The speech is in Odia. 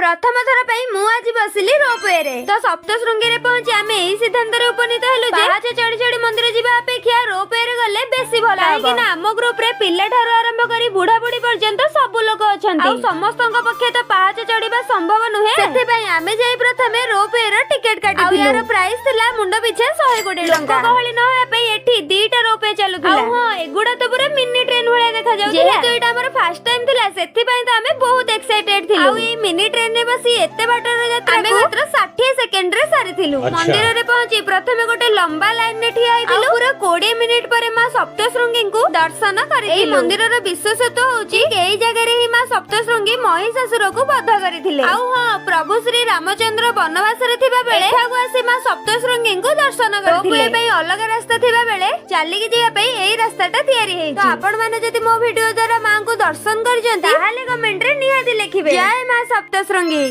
ପ୍ରଥମ ଥର ପାଇଁ ମୁଁ ଆଜି ବସିଲି ରୋପୱେରେ। ତ ସପ୍ତଶୃଙ୍ଗୀରେ ପହଞ୍ଚି ଆମେ ଏଇ ସିଦ୍ଧାନ୍ତରେ ଉପନୀତ ହେଲୁ ଯେ ପାହାଚ ଚଢି ଚଢି ମନ୍ଦିର ଯିବା ଅପେକ୍ଷା ରୋପୱେରେ ଗଲେ ବେଶୀ ଭଲ। କାହିଁକି ନା ଆମ ଗ୍ରୁପରେ ପିଲା ଠାରୁ ଆରମ୍ଭ କରି ବୁଢା ବୁଢୀ ପର୍ଯ୍ୟନ୍ତ ସବୁ ଲୋକ ଅଛନ୍ତି, ଆଉ ସମସ୍ତଙ୍କ ପକ୍ଷେ ତ ପାହାଚ ଚଢିବା ସମ୍ଭବ ନୁହେଁ। ସେଥିପାଇଁ ଆମେ ଯାଇ ପ୍ରଥମେ ରୋପୱେ ର ଟିକେଟ କାଟିଥିଲୁ। ଆଉ ୟାର ପ୍ରାଇସ୍ ଥିଲା ମୁଣ୍ଡ ପିଛା 120 ଟଙ୍କା। ଗହଳି ନ ହେବା ପାଇଁ ଏଠି ଦିଟା ରୋପୱେ ଚାଲୁଥିଲା। ଆଉ ହଁ, ଏଗୁଡା ତ ପୁରା ମିନି ଟ୍ରେନ ଭଳିଆ ଦେଖାଯାଉଥିଲା। ଯେହେତୁ ଏଇଟା ଆମର ଫାର୍ଷ୍ଟ ଟାଇମ ଥିଲା, ସେଥିପାଇଁ ତ ଆମେ ବହୁତ ଏକ୍ସାଇଟେଡ ଥିଲୁ। ଆଉ ଏଇ ମିନି ଟ୍ରେନରେ ବସି ଏତେ ବାଟର ଯାତ୍ରା ଆମେ ମାତ୍ର 60 ସେକେଣ୍ଡରେ ସାରିଥିଲୁ। ମନ୍ଦିରରେ ପହଞ୍ଚି ପ୍ରଥମେ ଗୋଟେ ଲମ୍ବା ଲାଇନରେ ଠିଆ ହେଇଥିଲୁ। ପୁରା 20 ମିନିଟ ପରେ ମା ସପ୍ତଶୃଙ୍ଗୀଙ୍କୁ ଦର୍ଶନ କରିଥିଲୁ। ଏଇ ମନ୍ଦିରର ବିଶେଷତ୍ୱ ହଉଛି ଏଇ ଜାଗାରେ ହିଁ ମା ସପ୍ତଶୃଙ୍ଗୀ ମହିଷାସୁରକୁ ବଧ କରିଥିଲେ। ଆଉ ହଁ, ପ୍ରଭୁ ଶ୍ରୀ ରାମଚନ୍ଦ୍ର ବନବାସରେ ଥିବା ବେଳେ ଏଠାକୁ ଆସି ମା ସପ୍ତଶୃଙ୍ଗୀଙ୍କୁ ଦର୍ଶନ କରିଥିଲେ। ପାଇଁ ଅଲଗା ରାସ୍ତା ଥିବା ବେଳେ ଚାଲିକି ଯିବା ପାଇଁ ଏଇ ରାସ୍ତାଟା ତିଆରି ହେଇଛି। ତ ଆପଣ ମାନେ ଯଦି ମୋ ଭିଡିଓ ଦ୍ୱାରା ମାଙ୍କୁ ଦର୍ଶନ କରିଛନ୍ତି, ତାହେଲେ କମେଣ୍ଟରେ ନିହାତି ଲେଖିବେ ଜୟ ମା ସପ୍ତଶୃଙ୍ଗୀ।